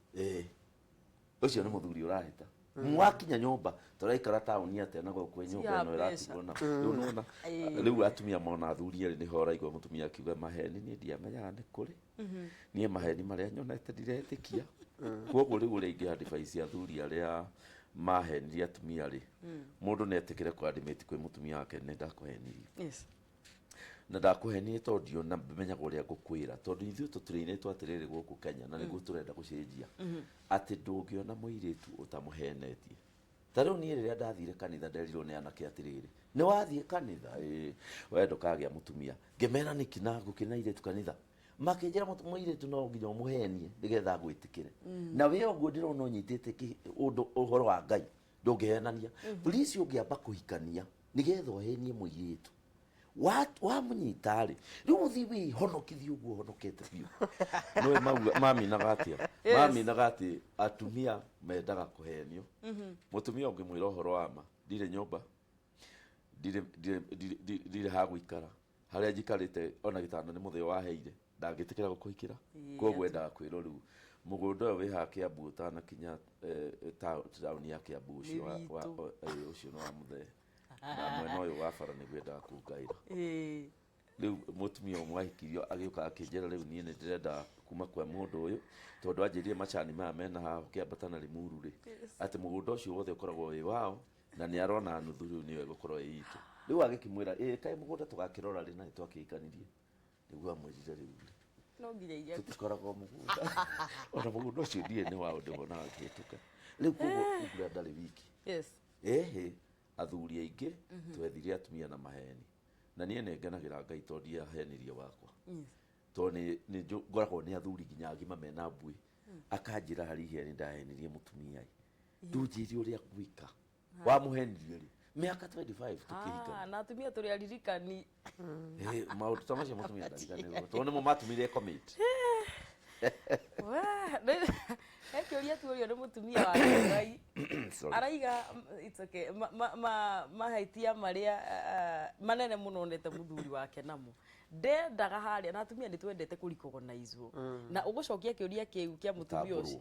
ũcio nĩ mũthuri ũrahĩta. Mwakinya nyũmba, tũraikara taũni atĩa na gũkũ nyũmba ya ĩno mbeca. Ĩratigwo na rĩu nĩwona, rĩu atumia mona athuri erĩ, nĩho ũraigua mũtumia akiuga, "Maheni niĩ ndiamenyaga nĩ kũrĩ. Niĩ maheni marĩa nyonete ndiretĩkia." Koguo rĩu ũrĩa ingĩ advise athuri arĩa mahenirie atumia rĩ, mũndũ nĩ etĩkĩre kũ admit kwĩ mũtumia wake, "Nĩ ndakũhenirie na ndakũhenirie tondũ ndiona menyaga ũrĩa ngũkwĩra," tondũ ithuĩ tũtũrĩinĩtwo atĩrĩrĩ gũkũ Kenya, na nĩguo tũrenda gũcenjia, atĩ ndũngĩona mũirĩtu ũtamũhenetie. Ta rĩu niĩ rĩrĩa ndathire kanitha, nderirwo nĩ anake atĩrĩrĩ, "Nĩ wathiĩ kanitha, ĩĩ, we ndũkagĩa mũtumia." Ngĩmera, "Nĩkĩ na ngũkĩra airĩtu kanitha?" Makĩnjĩra, "Mũirĩtu no nginya ũmũhenie nĩgetha agwĩtĩkĩre, na we ũguo ndĩrona ũnyitĩte ũndũ ũhoro wa Ngai, ndũngĩhenania. Please, ũngĩamba kũhikania nĩgetha ũhenie mũirĩtu wamũnyita rĩ, rĩu ũthiĩ wĩhonokithie ũguo ũhonokete biũ." Nĩwe mauga maminaga atĩa? Maminaga atĩ atumia mendaga kũhenio. Mũtumia ũngĩmwĩra ũhoro wa ma, "Ndirĩ nyũmba, ndirĩ ha gũikara, harĩa njikarĩte ona gĩtanda nĩ mũthee waheire," ndangĩtĩkĩra gũkũhikĩra. Koguo endaga kwĩrwo, "Rĩu mũgũnda ũyũ wĩ haha Kĩambu, ũtanakinya taũni ya Kĩambu, ũcio Nĩ witũ. Ũcio nĩ wa mũthee, na mwena ũyũ wa bara nĩguo endaga kũngaĩra." Rĩu mũtumia ũmwe ahikirio agĩũka akĩnjĩra, "Rĩu niĩ nĩ ndĩrenda kuma kwa mũndũ ũyũ, tondũ anjĩrire macani maya mena haha ũkĩambata na Limuru rĩ, atĩ mũgũnda ũcio wothe ũkoragwo wĩ wao na nĩ arona nuthu rĩu nĩyo ĩgũkorwo ĩ itũ." Rĩu agĩkĩmwĩra, "Ĩ kaĩ mũgũnda tũgakĩrora rĩ na nĩ twakĩhikanirie?" Nĩguo amwĩrire, "Rĩu rĩ, No nginya iria tũtikoragwo mũgũnda, ona mũgũnda ũcio ndiĩ nĩ wao, ndĩwonaga akĩhĩtũka." Rĩu koguo ungura ndarĩ wiki. Ĩhĩ, athuri aingĩ twethire atumia na maheni, na niĩ nĩ ngenagĩra Ngai tondũ ndiahenirie wakwa, tondũ nĩ ngoragwo nĩ athuri nginya agima mena mbuĩ, akanjĩra, "Harĩ ihĩa nĩ ndahenirie mũtumia ĩ, ndũnjĩre ũrĩa ngwĩka. Wamũhenirie rĩ?" Mĩaka 25 tũkĩhikania. Ah, na atumia tũrĩ aririkani. Maũndũ ta macio mũtumia ndariganĩrwo tondũ nĩmo matũmire commit. He kĩũria tuorio nĩ mũtumia wa Ngai. Sorry. Araiga, it's okay, mahĩtia marĩa manene mũno onete mũthuri wake namo ndendaga harĩa, na atumia nĩ twendete kũrecognizwo, na ũgũcokia kĩũria kĩu kĩa mũtumia ũcio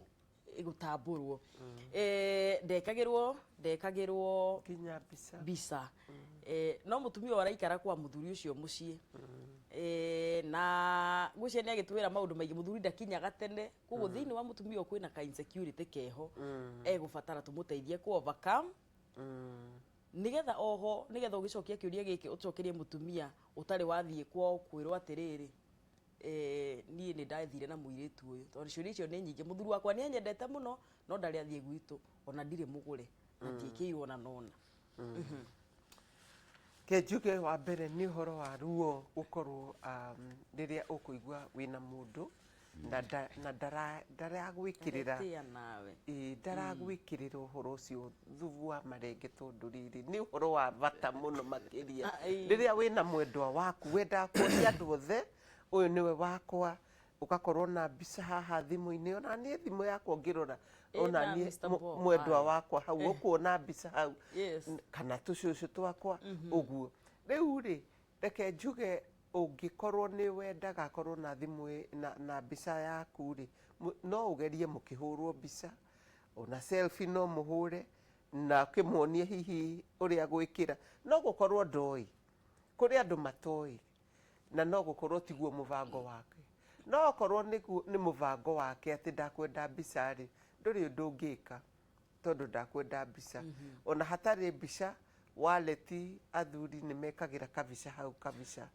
gũtambũrwo. Ndekagĩrwo nginya mbica. Mbica. No mũtumia ũyũ araikara kwa mũthuri ũcio mũciĩ, na ngwĩciria nĩ agĩtwĩra maũndũ maingĩ. Mũthuri ndakinyaga tene, koguo thĩinĩ wa mũtumia ũyũ kwĩna ka insecurity keho, egũbatara tũmũteithie ku overcome nĩgetha oho nĩgetha ũgĩcokia kĩũria gĩkĩ, ũcokerie mũtumia ũtarĩ wathiĩ kwao kwĩrwo atĩrĩrĩ, "Niĩ nĩ ndathire na mũirĩtu ũyũ," tondũ ciũria icio nĩ nyingĩ. "Mũthuri wakwa nĩ anyendete mũno, no ndarĩ athiĩ gwitũ, ona ndirĩ mũgũre na ndiĩkĩirwo ona nona." Ke njuge wa mbere nĩ ũhoro wa ruo gũkorwo rĩrĩa ũkũigua wĩna mũndũ na ndaragwĩkĩrĩra. Ndetia nawe. Ĩĩ, ndaragwĩkĩrĩra ũhoro ũcio thubu wa marenge, tondũ rĩrĩ nĩ ũhoro wa bata mũno makĩria. Ah, ĩĩ. Rĩrĩa wĩna mwendwa waku, wendaga kuonia andũ othe, "Ũyũ nĩwe wakwa," ũgakorwo na mbica haha thimũ-inĩ. Ona niĩ thimũ yakwa ũngĩrora, ona na niĩ Mr. Bob, mwendwa haya. wakwa hau, ũkuona mbica hau, kana tũcũcũ twakwa ũguo. Rĩu rĩ, reke njuge Ũngĩkorwo nĩ wendaga akorwo na thimũ na mbica yaku rĩ, no ũgerie mũkĩhũrwo mbica, ona selfie no mũhũre, na ũkĩmuonie hihi ũrĩa gwĩkĩra. No gũkorwo ndoĩ, kũrĩ andũ matoĩ, na no gũkorwo tiguo mũbango wake. No okorwo nĩguo nĩ mũbango wake atĩ ndakwenda mbica rĩ, ndũrĩ ũndũ ũngĩka tondũ ndakwenda mbica. Ona hatarĩ mbica, wallet athuri nĩ mekagĩra kabica hau kabica.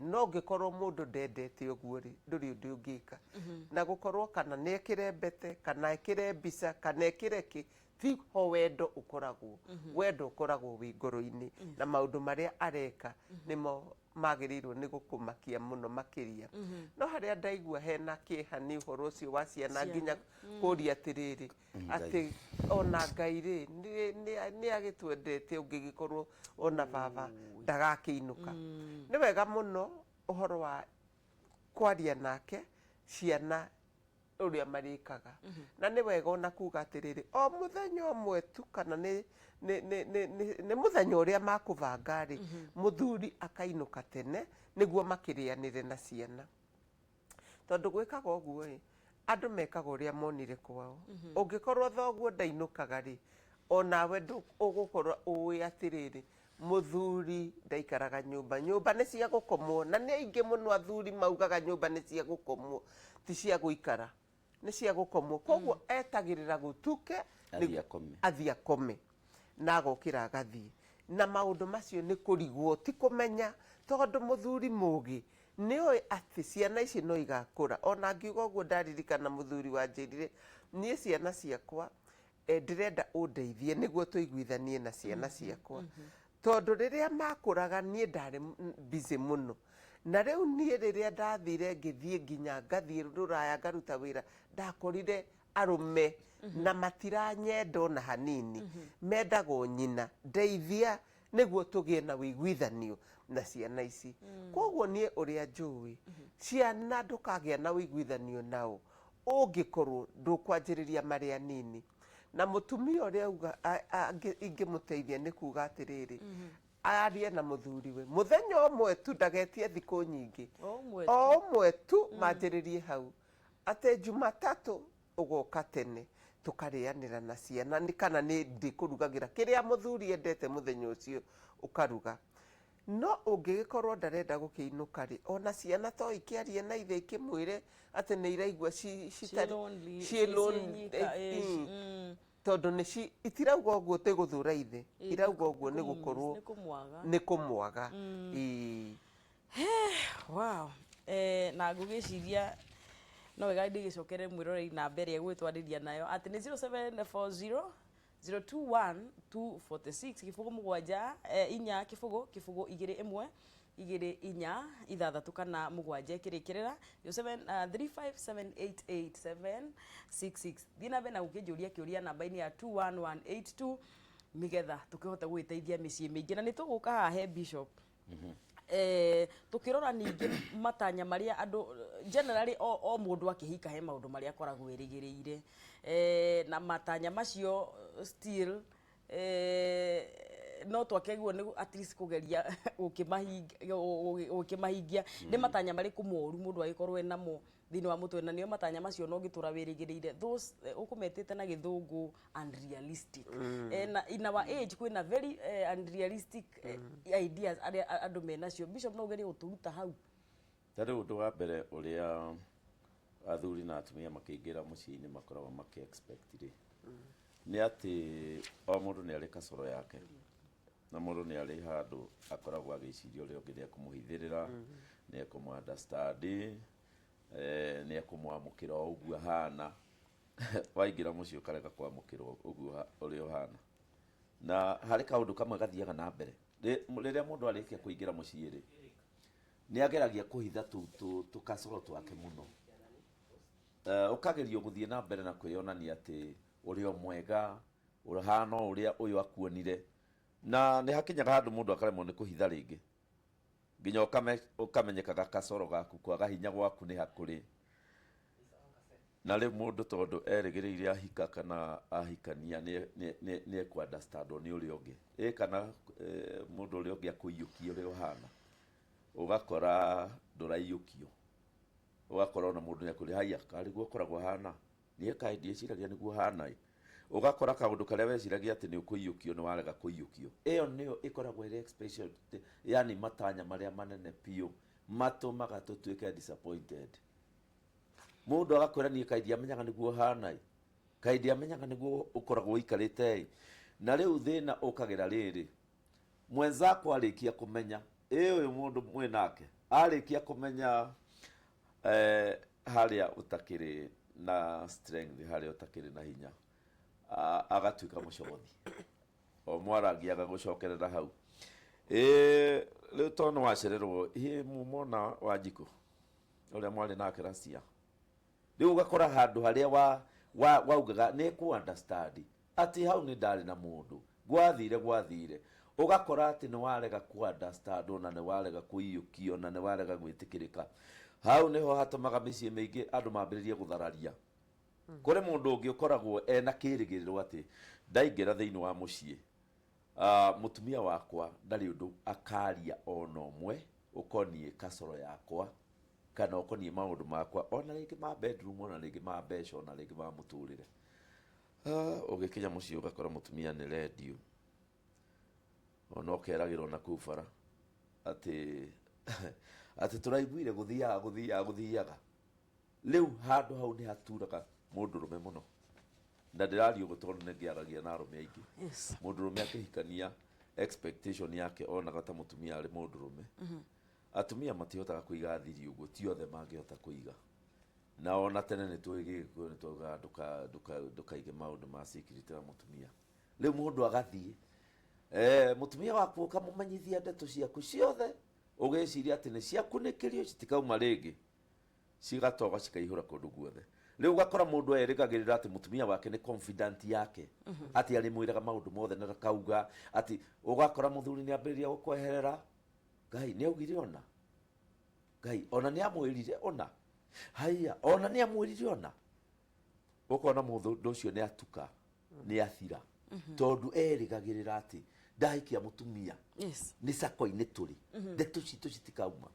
No ũngĩkorwo mũndũ ndendete ũguo rĩ, ndũrĩ ũndũ ũngĩka. Na gũkorwo kana nĩ ekĩre mbete, kana ekĩre mbica, kana ekĩre kĩ, ti ho wendo ũkoragwo. Wendo ũkoragwo wĩ ngoro-inĩ, na maũndũ marĩa areka nĩmo magĩrĩirwo nĩ gũkũmakia mũno makĩria. No harĩa ndaigua hena kĩeha nĩ ũhoro ũcio wa ciana, nginya kũria atĩrĩrĩ, atĩ ona Ngai rĩ, nĩ agĩtwendete ũngĩgĩkorwo ona baba ndagakĩinũka. Nĩ wega mũno ũhoro wa kwaria nake ciana ũrĩa marĩkaga. Na nĩ wega ona kuga atĩrĩrĩ, o mũthenya ũmwe tu, kana nĩ mũthenya ũrĩa makũbanga rĩ, mũthuri akainũka tene nĩguo makĩrĩanĩre na ciana. Tondũ gwĩkaga ũguo ĩ, andũ mekaga ũrĩa monire kwao. Ũngĩkorwo thoguo ndainũkaga rĩ, onawe ũgũkorwo ũĩ atĩrĩrĩ, mũthuri ndaikaraga nyũmba, nyũmba nĩ cia gũkomwo, na nĩ aingĩ mũno athuri maugaga nyũmba nĩ cia gũkomwo, ti cia gũikara, nĩ cia gũkomwo. Koguo etagĩrĩra gũtuke athiĩ akome, athiĩ akome na agokĩra agathiĩ. Na maũndũ macio nĩ kũrigwo, ti kũmenya, tondũ mũthuri mũgĩ nĩ oĩ atĩ ciana ici no igakũra. Ona ngiuga ũguo ndaririkana mũthuri wanjĩrire, niĩ ciana ciakwa ndĩrenda ũndeithie nĩguo tũiguithanie na ciana ciakwa, tondũ rĩrĩa makũraga niĩ ndarĩ busy mũno, na rĩu niĩ rĩrĩa ndathire ngĩthiĩ nginya ngathiĩ rũraya ngaruta wĩra, ndakorire arũme na matiranyenda ona hanini, mendaga o nyina. Ndeithia nĩguo tũgĩe na ũiguithanio na ciana ici. Koguo niĩ ũrĩa njũĩ, ciana ndũkagĩa na ũiguithanio nao ũngĩkorwo ndũkwanjĩrĩria marĩ anini. Na mũtumia ũrĩa auga ingĩmũteithia nĩ kuga atĩrĩrĩ, arie na mũthuriwe mũthenya ũmwe tu, ndagetie thikũ nyingĩ, o ũmwe tu, manjĩrĩrie hau atĩ Jumatatũ ũgoka tene tũkarĩanĩra na ciana, nĩ kana nĩ ndĩkũrugagĩra kĩrĩa mũthuri endete mũthenya ũcio ũkaruga. No ũngĩgĩkorwo ndarenda gũkĩinũka rĩ, ona ciana to ikĩarie na ithe ikĩmwĩre atĩ nĩ iraigua ciĩ lonely, tondũ nĩ itirauga ũguo tĩ gũthũra ithe, irauga ũguo nĩ gũkorwo nĩ kũmwaga. Wow. Na ngũgĩciria no wega ndĩgĩcokere mwĩroreri namba ĩrĩa ĩgwĩtwarĩria nayo atĩ nĩ 0740 021 246 0 7 4 0 0 2 1 2 4 6 kana 7 ĩkĩrĩkĩrĩra 0735788766. Thiĩ na mbere na gũkĩnjũria kĩũria namba-inĩ ya 21182 nĩgetha tũkĩhote gũgĩteithia mĩciĩ mĩingĩ. Na nĩ tũgũka haha he Bishop, tukirora ningĩ matanya marĩa andũ generally o mũndũ akĩhika he maũndũ marĩa akoragwo erĩgĩrĩire, na matanya macio still no twakĩagĩrĩirwo nĩ at least kũgeria gũkĩmahingia. Nĩ matanya marĩkũ moru mũndũ agĩkorwo enamo thĩinĩ wa mũtwe, na nĩo matanya macio no ngĩtũra wĩrĩgĩrĩire those ũkũmetĩte na Gĩthũngũ unrealistic? Na in our age kwĩna very unrealistic ideas arĩa andũ menacio. Bishop, no ũgerie gũtũruta hau? Ta rĩu ũndũ wa mbere ũrĩa athuri na atumia makĩingĩra mũciĩ-inĩ makoragwo makĩ expect rĩ, nĩ atĩ o mũndũ nĩ arĩ kacoro yake, na mũndũ nĩ arĩ handũ akoragwo agĩciria ũrĩa ũngĩ nĩ ekũmũhithĩrĩra, nĩ ekũmũ understand, nĩ ekũmwamũkĩra o ũguo ahana. Waingĩra mũciĩ ũkarega kwamũkĩrwo ũguo ũrĩa ũhana. Na harĩ kaũndũ kamwe gathiaga na mbere rĩrĩa mũndũ arĩkia kũingĩra mũciĩ rĩ, nĩ ageragia kũhitha tũkacoro twake mũno, ũkagerio gũthiĩ na mbere na kwĩyonania atĩ ũrĩ o mwega, ũhana o ũrĩa ũyũ akuonire. Na nĩ hakinyaga handũ mũndũ akaremwo nĩ kũhitha rĩngĩ, nginya ũkamenyekaga kacoro gaku, kwaga hinya gwaku nĩ hakũrĩ. Na rĩu mũndũ tondũ erĩgĩrĩire ahika kana ahikania nĩ ekũ understandwo nĩ ũrĩa ũngĩ, ĩ kana mũndũ ũrĩa ũngĩ akũiyũkie ũrĩa ũhana. Ũgakora ndũraiyũkio, ũgakora ona mũndũ nĩakwĩra, haiya, karĩ guo ũkoragwo hana, niĩ kaĩ ndiĩciragia nĩguo hana ĩ. Ũgakora kaũndũ karĩa weciragia atĩ nĩ ũkũiyũkio nĩ warega kũiyũkio. Ĩyo nĩyo ĩkoragwo ĩrĩ expression, yani matanya marĩa manene biũ matũmaga tũtuĩke disappointed. Mũndũ agakwĩra, niĩ kaĩ ndiamenyaga nĩguo hana ĩ, kaĩ ndiamenyaga nĩguo ũkoragwo ũikarĩte ĩ. Na rĩu thĩna ũkagĩra rĩrĩ, mwenzako arĩkia kũmenya ĩ ũyũ mũndũ mwĩ nake arĩkia kũmenya harĩa ũtakĩrĩ na strength, harĩa ũtakĩrĩ na hinya, agatuĩka mũcogothi o mwarangi agagũcokerera hau. Ĩ rĩu tondũ nĩ wacererwo ĩ mumona Wanjikũ ũrĩa mwarĩ nake racia, rĩu ũgakora handũ harĩa waugaga nĩ kũ understand atĩ hau nĩ ndarĩ na mũndũ, gwathire gwathire, ũgakora atĩ nĩ warega ku understand, ona nĩ warega kũiyũkio, na nĩ warega gwĩtĩkĩrĩka. Hau nĩho hatũmaga mĩciĩ mĩingĩ andũ mambĩrĩrie gũthararia. Kũrĩ mũndũ ũngĩ ũkoragwo ena kĩrĩgĩrĩro atĩ ndaingĩra thĩinĩ wa mũciĩ, mũtumia wakwa ndarĩ ũndũ akaria ona ũmwe ũkoniĩ kasoro yakwa kana ũkoniĩ maũndũ makwa, ona rĩngĩ ma bedroom, ona rĩngĩ ma mbeca, ona rĩngĩ ma mũtũrĩre. Ũgĩkinya mũciĩ ũgakora mũtumia nĩ redio, ona ũkeragĩrwo na kũu bara atĩ atĩ tũraiguire gũthiaga gũthiaga gũthiaga. Rĩu handũ hau nĩ haturaga mũndũrũme mũno, na ndĩraria ũguo tondũ nĩ ngĩaragia na arũme aingĩ. Mũndũrũme akĩhikania, expectation yake onaga ta mũtumia arĩ mũndũrũme. Atumia matihotaga kũiga thiri ũguo, ti othe mangĩhota kũiga. Na ona tene nĩ tũĩ Gĩgĩkũyũ nĩ twaugaga ndũkaige maũndũ ma secret na mũtumia. Rĩu mũndũ agathiĩ, mũtumia waku ũkamũmenyithia ndeto ciaku ciothe, ũgĩciria atĩ nĩ ciakunĩkĩrio citikauma rĩngĩ, cigatoga cikaihũra kũndũ guothe. Rĩu ũgakora mũndũ erĩgagĩrĩra atĩ mũtumia wake nĩ confidant yake, atĩ arĩmwĩraga maũndũ mothe na ndakauga atĩ. Ũgakora mũthuri nĩ ambĩrĩria gũkweherera. Ngai nĩ augire ona, Ngai ona nĩ amwĩrire ona, haiya, ona nĩ amwĩrire ona. Ũkona mũndũ ũcio nĩ atuka, nĩ athira, tondũ erĩgagĩrĩra atĩ ndahikia mũtumia nĩ cako-inĩ tũrĩ, ndeto citũ citikauma.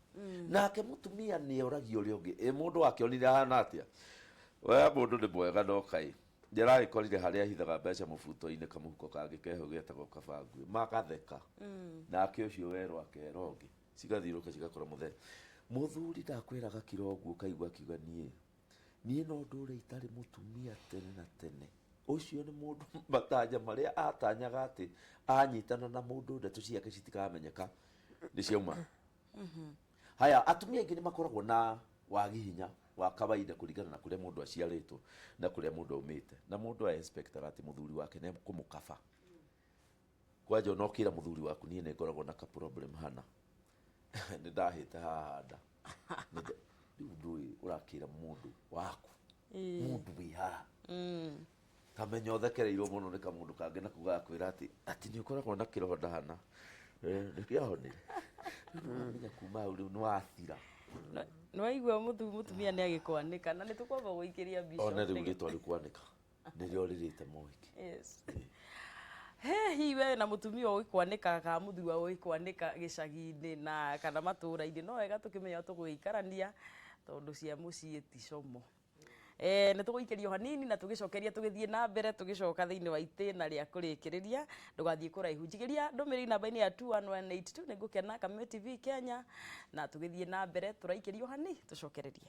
Nake mũtumia nĩ oragia ũrĩa ũngĩ, ĩ mũndũ wakĩonire ahana atĩa? We mũndũ nĩ mwega, no kaĩ ndĩragĩkorire harĩa ahithaga mbeca mũbuto-inĩ, kamũhuko kangĩ keho getagwo kabanguĩ. Magatheka nake ũcio werwo akera ũngĩ, cigathiũrũka cigakora mũthee. Mũthuri ndakwĩraga kira ũguo, ũkaigua akiuga, niĩ no ndũre itarĩ mũtumia tene na tene. Ũcio nĩ mũndũ matanya marĩa atanyaga atĩ anyitana na mũndũ ndeto ciake citikamenyeka nĩ ciauma. Haya, atumia aingĩ nĩ makoragwo na wagi hinya wa kawaida kũringana na kũrĩa mũndũ aciarĩtwo na kũrĩa mũndũ aumĩte, na mũndũ a-expectaga atĩ mũthuri wake nĩ ekũmũkaba. Kwanja ona ũkĩra mũthuri waku, niĩ nĩ ngoragwo na ka problem hana, nĩ ndahĩte haha nda. Rĩu ndũĩ ũrakĩra mũndũ waku, mũndũ wĩ haha, kamenya ũthekereirwo mũno nĩ kamũndũ kangĩ nako gakwĩra atĩ nĩ ũkoragwo na kĩronda hana, nĩ kĩahonire. Rĩu nĩwamenya kuma hau rĩu nĩ wathira. Nĩ waigua mũtumia nĩ agĩkwanĩka, na nĩ tũkwamba gũikĩria bishop. Ona rĩu rĩtwa rĩu kwanĩka nĩrĩo rĩrĩte mohiki. Yes. He hihi we na mũtumia ũgĩkwanĩka kana mũthuri wa ũgĩkwanĩka gĩcagi-inĩ na kana matũũra-inĩ, no wega tũkĩmenya tũgũgĩikarania tondũ cia mũciĩ ti como. Nĩ tũgũikĩrio hanini na tũgĩcokeria tũgĩthiĩ na mbere, tũgĩcoka thĩinĩ wa itĩna rĩa kũrĩkĩrĩria. Ndũgathiĩ kũraihu, njigĩria ndũmĩrĩri namba-inĩ ya 21182. Nĩ ngũkena. Kameme TV Kenya, na tũgĩthiĩ na mbere tũraikĩrio hani tũcokererie.